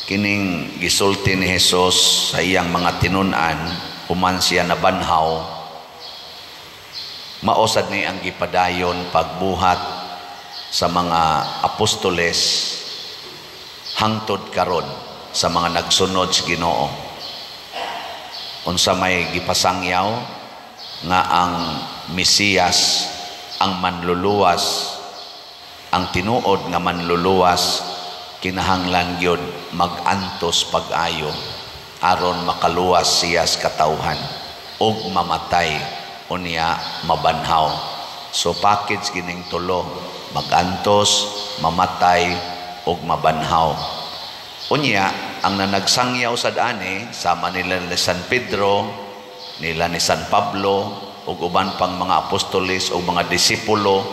Kining gisulti ni Jesus sa iyang mga tinun-an human siya nabanhaw, mao sad ni ang gipadayon pagbuhat sa mga apostoles hangtod karon sa mga nagsunod sa Ginoo. Unsa may gipasangyaw? Nga ang Mesiyas, ang manluluwas, ang tinuod nga manluluwas, kinahanglan gyud mag-antos pag-ayo aron makaluwas siya sa katawhan ug mamatay, unya mabanhaw. So package kining tulo: magantos, mamatay ug mabanhaw. Unya ang nanagsangyaw sad ani sama nila ni San Pedro, nila ni San Pablo ug uban pang mga apostoles ug mga disipulo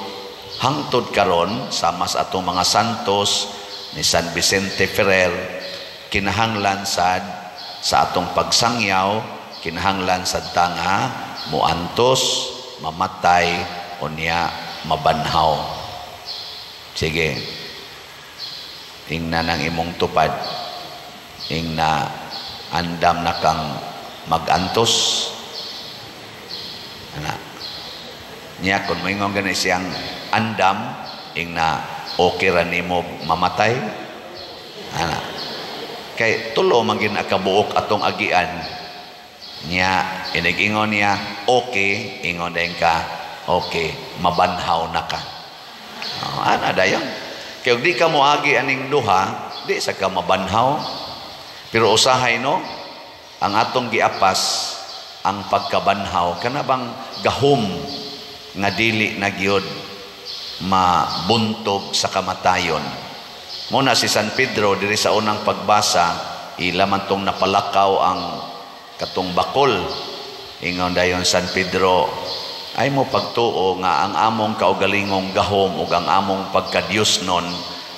hangtod karon, sama sa atong mga santos ni San Vicente Ferrer, kinahanglan sad sa atong pagsangyaw, kinahanglan sad ta nga muantos, mamatay, unya mabanhaw. Sige, ingna nang imong tupad, ingna, andam na kang magantos? Ana niya, kung moingon gani siyang andam, ingna, okay ra nimo mamatay? Ana, kay tulo man gyud kabuok atong agian niya. Inig-ingon niya okay, ingon din ka okay, mabanhaw na ka. Oh, ana dayon. Kay og di ka moagi aning duha, di sa ka mabanhaw. Pero usahay, no, ang atong giapas ang pagkabanhaw, kana bang gahom nga dili na gyud mabuntog sa kamatayon. Muna si San Pedro diri sa unang pagbasa, ila man tong napalakaw ang katong bakol. Ingon dayon San Pedro, "Ay mo pagtuo nga ang among kaugalingong gahom ug ang among pagkadiyos nun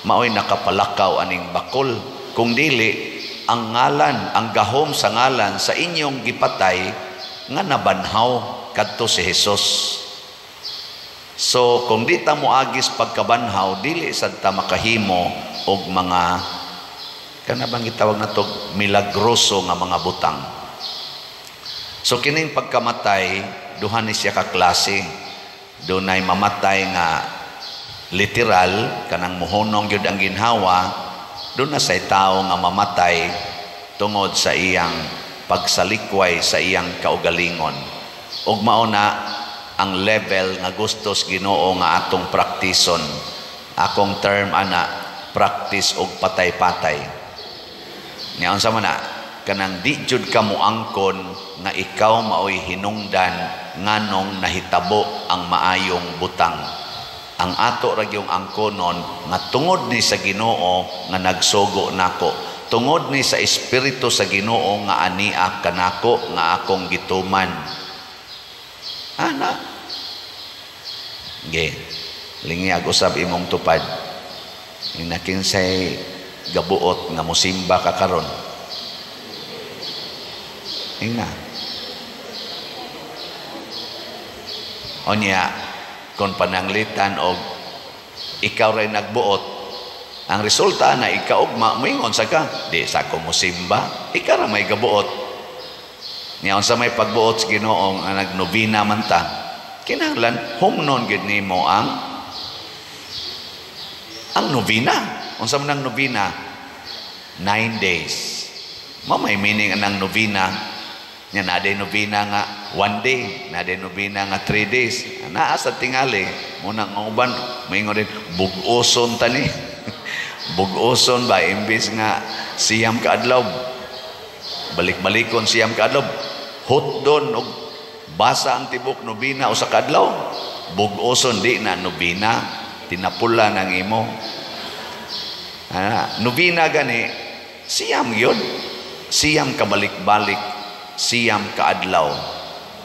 maoy nakapalakaw aning bakol. Kung dili, ang ngalan, ang gahom sa ngalan sa inyong gipatay nga nabanhaw, kadto si Jesus." So kung di ta moagis pagkabanhaw, dili sad ta makahimo og mga kana bang gitawag nato milagroso nga mga butang. So kining pagkamatay, duha ni siya ka klase. Dunay mamatay nga literal, kanang muhunong gyud ang ginhawa. Duna say tao nga mamatay tungod sa iyang pagsalikway sa iyang kaugalingon. Ug mao na ang level nga gustos Ginoo nga atong praktison. Akong term ana, practice og patay-patay. Nya unsa man na? Kanang di jud ka moangkon nga ikaw maoy hinungdan nganong nahitabo ang maayong butang. Ang ato ra gyung angkonon nga tungod ni sa Ginoo nga nagsugo nako. Tungod ni sa Espiritu sa Ginoo nga ania kanako nga akong gituman. Ana. Ge. Lingi ag usab imong tupad. Ina, kinsay gabuot nga musimba ka karon? Ingna. Onya, kung pananglitan og ikaw ray nagbuot, ang resulta na ikaugma, moingon sa ka, "Di sa ko musimba," ikaw ra may gabuot. Niya, unsa may pagbuot sa Ginoo nga nagnobina man ta, kinahanglan humnon gyud nimo ang novena. Unsa man ang novena? 9 days. Mao may meaning anang novena. Nya naa day novena nga one day, naa day novena nga 3 days. Naa sa tingali, muna ang uban, moingon din, "Bug-oson ta ni." Bug-oson ba, imbis nga 9 ka adlaw, balik-balikon 9 ka adlaw, hotdon og basa ang tibok nobena usa ka adlaw. Bug-oson, di na nobena, tinapula ng imo. Ah, nobena gani, 9 yun. 9 kabalik-balik, 9 kaadlaw.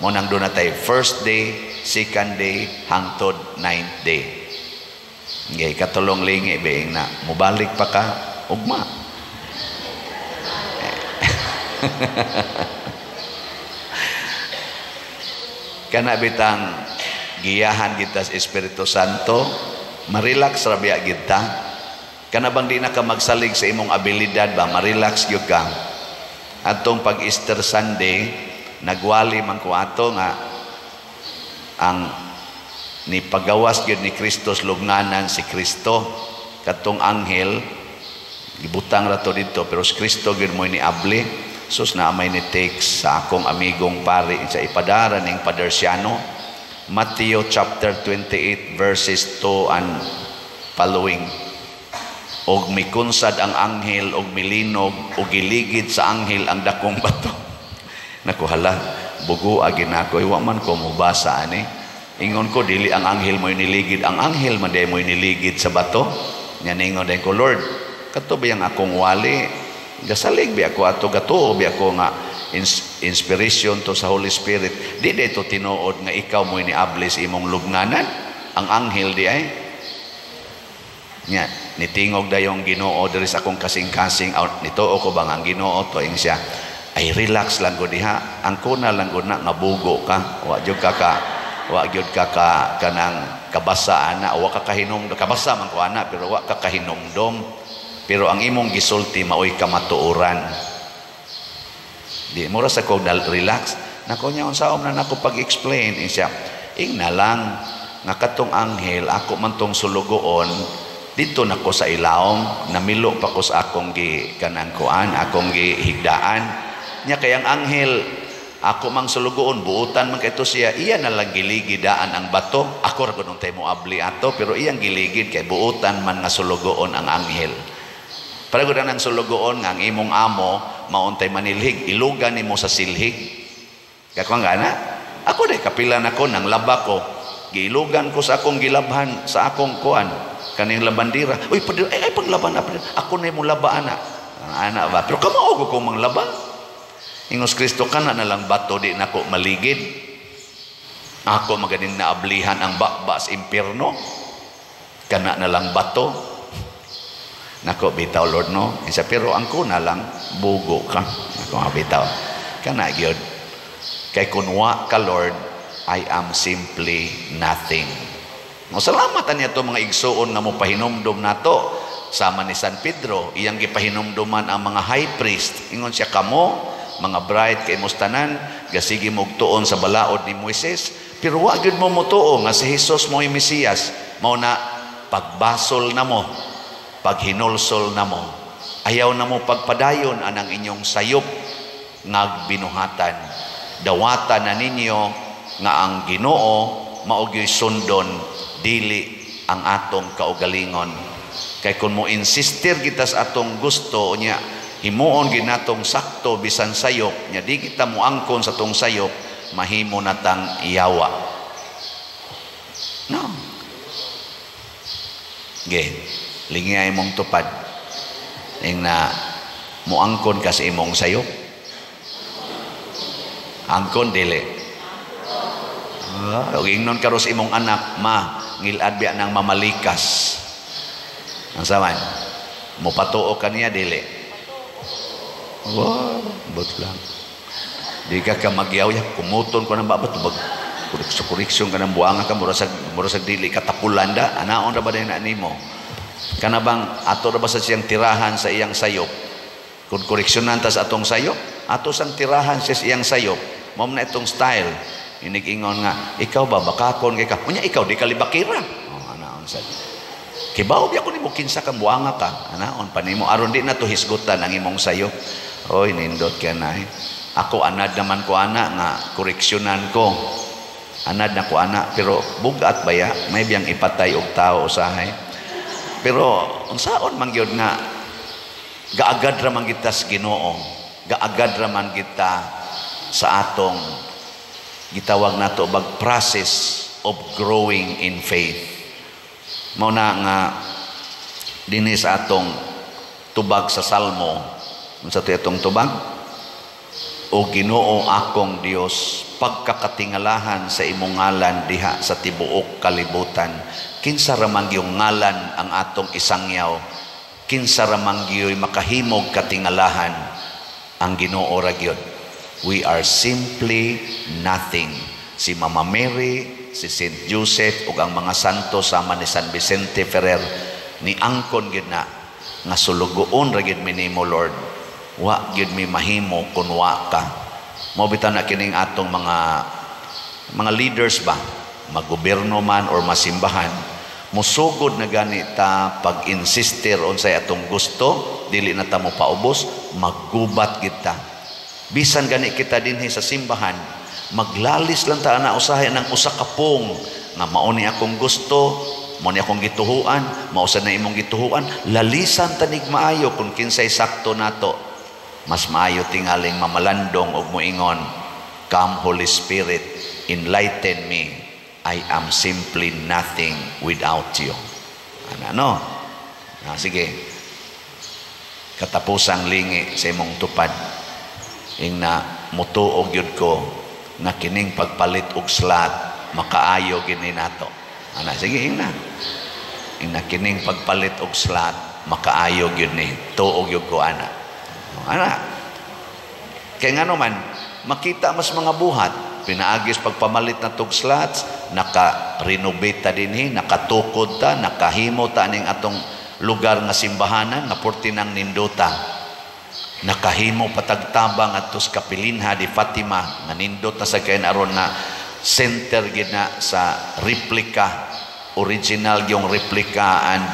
Mao nang duna tay first day, second day, hangtod ninth day. Ngay katulong lingi being na mubalik pa ka ugma. Kana bitang giyahan kita sa Espiritu Santo, marelax ra biya kita. Kana bang di na ka magsalig sa imong abilidad ba, ma-relax gyud ka. Atong pag Easter Sunday, nagwali man ko ato nga ang ni pagawas gyud ni Kristo lubnganan. Si Kristo, katong anghel gibutang ra to dito, pero si Kristo gyud mo ni abli. Sus, na may ni text sa akong amigong pari sa ipadara ning Padersiano, Matthew chapter 28 verses 2 and following: "Og mikunsad ang anghel og milinog og giligid sa anghel ang dakong bato." Naku, hala, bugo agi nako, wa man ko mobasa ani. Ingon ko, dili ang anghel mo niligid, ang anghel man mo niligid sa bato. Nya ningon din ko, "Lord, kato ba yang akong wali? Gasalig bi ako ato, gatuo bi ako nga inspiration to sa Holy Spirit. Di dito tinuod nga ikaw mo ni ablis imong lubnganan, ang anghel di ay." Nya nitingog dayong Ginoo diri sa akong kasing-kasing, nituo ko bang ang Ginoo to. Ing siya, "Ay, relax lang gud diha. Ang kuna lang gud na nga bugo ka, wa gyud ka ka wa gyud ka ka kanang kabasa ana, wa ka kahinom, kabasa man ko ana, pero wa ka kahinomdom, pero ang imong gisulti maoy kamatuoran." Di mura sa ko relax nako. Nya unsaon na nako pag-explain? Ing siya, "Ing na lang nga katong anghel, ako man tong sulugoon dito nako sa ilawom, namilo pa ko sa akong gi kanang kuan, akong gihigdaan nya. Kay ang anghel, ako mang sulugoon, buutan man kay to siya, iya na lang giligidaan ang bato. Ako ra gud mo abli ato, pero iyang giligid kay buutan man nga sulugoon ang anghel. Para gud ang sulugoon nga ang imong amo mauntay manilhig, ilugan nimo sa silhig." Kako nga na ako day kapila nako nang laba ko, giilugan ko sa akong gilabhan, sa akong kuan, kaning labandira. "Uy, padre, ay, ay paglaban na, ako na mo laba ana." Ana ba? Pero kamao ko kung manglaba. Ingos Kristo, kana na lang bato di nako maligid. Ako maganing naablihan ang bakba sa impierno. Kana na lang bato. Nako bitaw, Lord, no. Isa, pero ang kuna lang bugo ka. Nako bitaw. Kana gyud. Kay kunwa ka, Lord, I am simply nothing. No, salamat niya to mga igsuon nga mo pahinumdum nato sama ni San Pedro, iyang gipahinumduman ang mga high priest. Ingon siya, "Kamo mga bright kay tanan, gasige mo tuon sa balaod ni Moises, pero wa gyud mo motuo nga si Jesus mo'y Mesiyas. Mao na pagbasol na mo, paghinulsol na mo, ayaw na mo pagpadayon anang inyong sayop nga binuhatan. Dawatan na ninyo nga ang Ginoo mao gyuy sundon, dili ang atong kaugalingon." Kay kung mo insistir kita sa atong gusto nya himuon ginatong sakto bisan sayop nya, di kita moangkon sa tong sayop, mahimo natang yawa, no? Ge lingay mong tupad ing na moangkon ka sa imong sayop. Angkon dili? Ah, ug ingnon karon sa imong anak, "Ma, ngilad biya nang mamalikas." Ang saman, mopatuo ka niya, dili? Wow, but lang. Di ka ka magyaw ya, kumuton ko ng babat, tubag koreksyon koreksyon ka ng buanga ka, mura sa dili katapulan da, anaon ra ba din na nimo? Kana bang ato ra ba sa siyang tirahan sa iyang sayop? Kung koreksyonan ta sa atong sayop, ato sang tirahan siya sa iyang sayop. Mao na itong style. Inig-ingon nga, "Ikaw ba, bakakon kay ka? Unya ikaw, di ka libakira." Oh, anaon sa. Kibaw biya ko nimo kinsa kang buanga ka. Anaon pa nimo aron di na to hisgutan ang imong sayop. Oy, nindot ka na eh. Ako anad naman ko ana nga koreksyonan ko. Anad na ko ana, pero bugat baya may biyang ipatay og tao usahay. Pero unsaon man gyud nga gaagad ra man kita sa Ginoo. Gaagad ra man kita sa atong gitawag nato bag process of growing in faith. Mao na nga dinhi sa atong tubag sa Salmo, unsa to atong tubag? "O Ginoo akong Dios, pagkakatingalahan sa imong ngalan diha sa tibuok kalibutan." Kinsa ra man gyung ngalan ang atong isangyaw? Kinsa ra man gyoy makahimog katingalahan? Ang Ginoo ra gyud. We are simply nothing. Si Mama Mary, si Saint Joseph ug ang mga santo sama ni San Vicente Ferrer ni angkon gyud na. Nga sulugoon ra gid mi nimo, Lord. Wa gyud mi mahimo kun wa ka. Mao bitaw na kining atong mga leaders ba, magobyerno man or masimbahan, musugod na gani ta pag-insister unsay atong gusto, dili na ta mo paubos, maggubat gid ta. Bisan gani kita dinhi sa simbahan, maglalis lang ta na usahay ng usa ka pung nga mao ni akong gusto, mao ni akong gituhuan, mao sad na imong gituhuan, lalisan tanig maayo kung kinsay sakto nato. Mas maayo tingaling mamalandong og moingon, "Come, Holy Spirit, enlighten me. I am simply nothing without you." Ano, no? Ah, sige. Katapusang lingi sa imong tupad. Ingna, mutuo gyud ko nga kining pagpalit og slot makaayo gini nato. Ana, sige, ingna. Ingna, kining pagpalit og slot makaayo gyud ni. Tuo gyud ko ana. Ana. Kay ngano man makita mas mga buhat pinaagis pagpamalit na tog slots, naka-renovate ta dinhi, nakatukod ta, nakahimo ta ning atong lugar nga simbahanan nga purti nang nindota. Nakahimo patagtabang adto sa Kapilinha di Fatima nga nindot na sa kayon aron nga center gid na sa replica, original yung replica and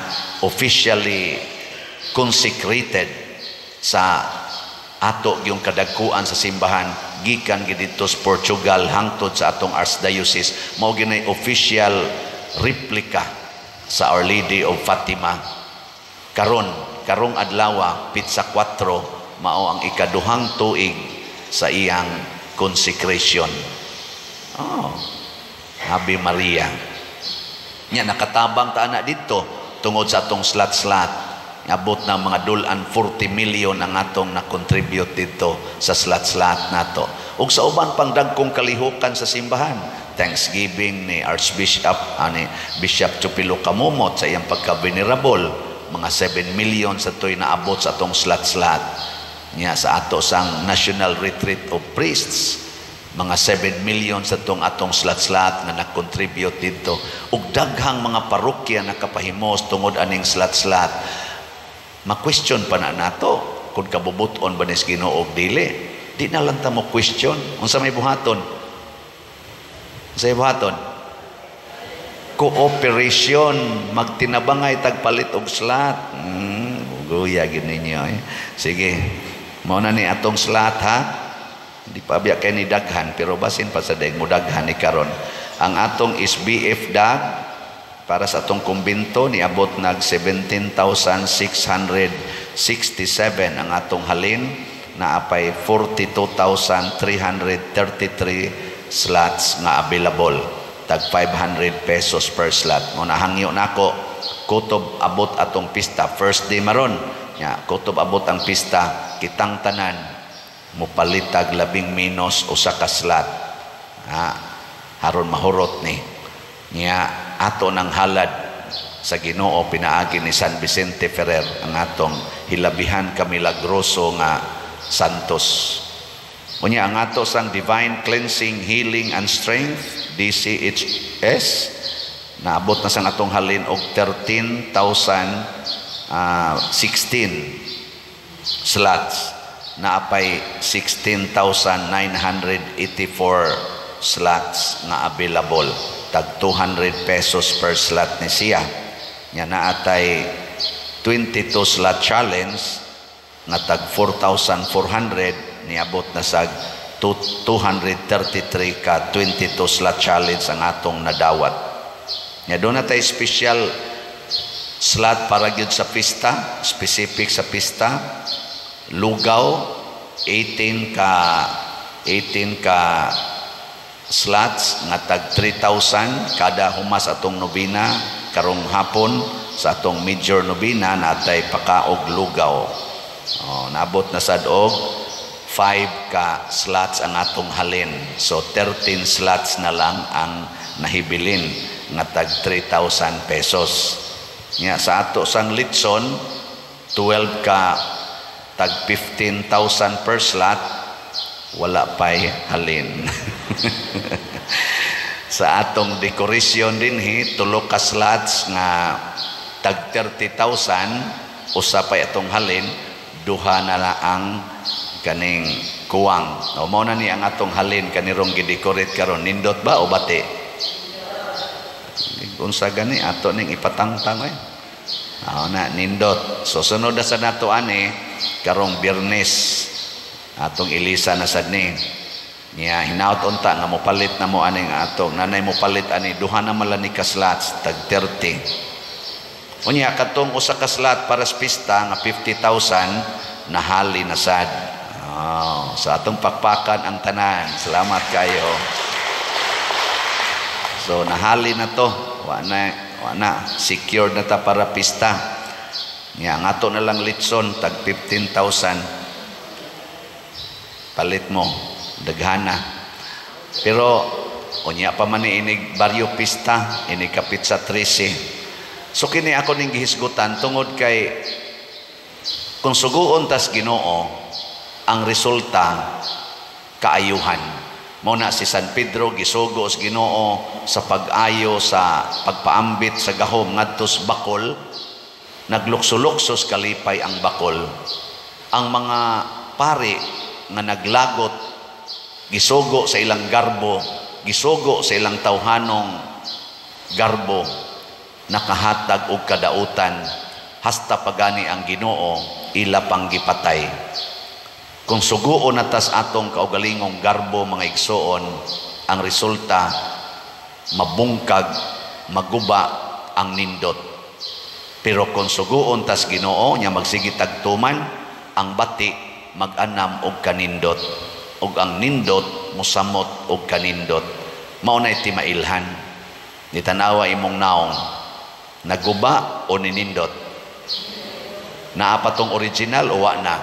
officially consecrated sa ato yung kadagkuan sa simbahan gikan gid didto sa Portugal hangtod sa atong archdiocese. Mao ginay official replica sa Our Lady of Fatima. Karon, karong adlaw, petsa 4, mao ang ikaduhang tuig sa iyang consecration. Oh, Ave Maria. Nya nakatabang ta ana didto tungod sa atong slot-slot. Abot na mga dulan 40 million ang atong na-contribute dito sa slot-slot nato. Ug sa uban pang dagkong kalihukan sa simbahan, Thanksgiving ni Archbishop ani Bishop Chupilo Camomot sa iyang pagka-venerable, mga 7 million sa to'y naabot sa atong slot-slot. Nya sa ato sang National Retreat of Priests, mga 7 million sa tong atong slot-slot nga na-contribute dito. Ug daghang mga parokya nakapahimos tungod aning slot-slot. Ma-question pa na nato kung kabubuton ba ni Ginoo og dili. Di na lang ta mo question. Unsa may buhaton? Unsa may buhaton? Cooperation, magtinabangay tagpalit og slot. Guya gid ninyo eh. Sige. Mao na ni atong slot ha. Di pa biya kay ni daghan, pero basin pa sa daig mo daghan ni karon. Ang atong SBF dag para sa atong kumbento niabot nag 17,667 ang atong halin, naapay 42,333 slots nga available, tag 500 pesos per slot. Mo nahangyo nako, kutob abot atong pista, first day maron nya, kutob abot ang pista, kitang tanan mopalitag labing menos usa ka slot ha, haron mahurot ni. Nya ato ng halad sa Ginoo pinaagi ni San Vicente Ferrer, ang atong hilabihan ka milagroso nga santos. Unya ang ato sang Divine Cleansing, Healing and Strength, DCHS, naabot na sang atong halin og 13,016 slots, naapay 16,984 slots nga available, tag 200 pesos per slot ni siya. Nya naatay 22 slot challenge nga tag 4,400, niabot na sa 233 ka 22 slot challenge ang atong nadawat. Nya doon na tay special slot para gyud sa pista, specific sa pista, lugaw, 18 ka slots nga tag 3,000 kada humas atong nobina karong hapon. Sa atong major nobena natay pakaog lugaw. Oh, naabot na sad og 5 ka slots ang atong halin. So 13 slots na lang ang nahibilin nga tag 3,000 pesos. Nya sa ato sang litson, 12 ka tag 15,000 per slot, wala pa'y halin. Sa atong decoration dinhi, tulo ka slots nga tag 30,000. Usa pa atong halin, duha na la ang kaning kuwang. O mao na ni ang atong halin kanirong gi-decorate karon. Nindot ba o bati? Unsa gani ato ning ipatangtang eh. Mao na nindot. So sunod na sa nato ani karong Biyernes atong ilisa na sad ni. Niya hinaut unta nga mopalit na mo aning atong nanay mopalit ani, duha na man ni ka slots tag 30. Unya katong usa ka slot para sa pista nga 50,000 nahali na sad. Oh, sa atong pakpakan ang tanan. Salamat kayo. So nahali na to. Wa na secured na ta para pista. Nya ang ato na lang litson tag 15,000. Palit mo daghana. Pero unya pa man ni inig baryo pista, inig kapit sa 13. So kini ako ning gihisgutan tungod kay kung suguon tas Ginoo, ang resulta kaayuhan. Mao na si San Pedro gisugo sa Ginoo sa pag-ayo sa pagpaambit sa gahom ngadto sa bakol, naglukso-luksos kalipay ang bakol. Ang mga pari nga naglagot, gisugo sa ilang garbo, gisugo sa ilang tawhanong garbo, nakahatag og kadautan hasta pagani ang Ginoo ila pang gipatay. Kung suguon na tas atong kaugalingong garbo, mga igsoon, ang resulta mabungkag, maguba ang nindot. Pero kung suguon tas Ginoo nya magsige tagtuman, ang bati mag-anam og kanindot ug ang nindot musamot og kanindot. Mao na timailhan. Ni tanawa imong naong, naguba o ninindot? Naa pa tong original o wa na?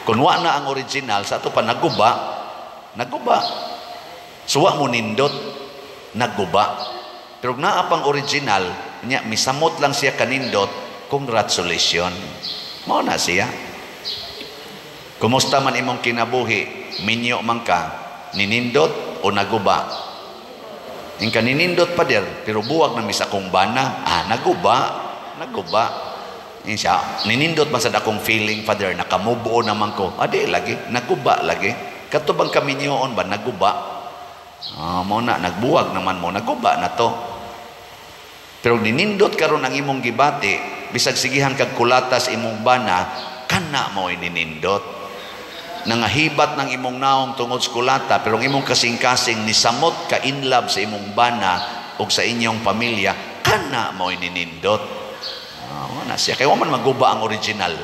Kung wa na ang original, sa ato pa naguba, naguba. So wa mo nindot, naguba. Pero naa pang original, nya misamot lang siya kanindot, congratulations. Mao na siya. Kumusta man imong kinabuhi, minyo man ka, ninindot o naguba? Ingka ninindot pa der, pero buwag na mis akong bana, naguba, naguba. Yun siya, ninindot man sad akong feeling, Father, nakamubuo naman ko. Adi lagi, naguba lagi. Kato bang kaminyoon ba, naguba? Mo na, nagbuwag naman mo, naguba na to. Pero ninindot karon ang imong gibati, bisag sigihan kag kulatas imong bana, kana mo ninindot. Nangahibat ng imong naong tungod sa kulata, pero ang imong kasing-kasing nisamot ka in love sa imong bana o sa inyong pamilya, kana mo ninindot. Na siya. Kaya man maguba ang original.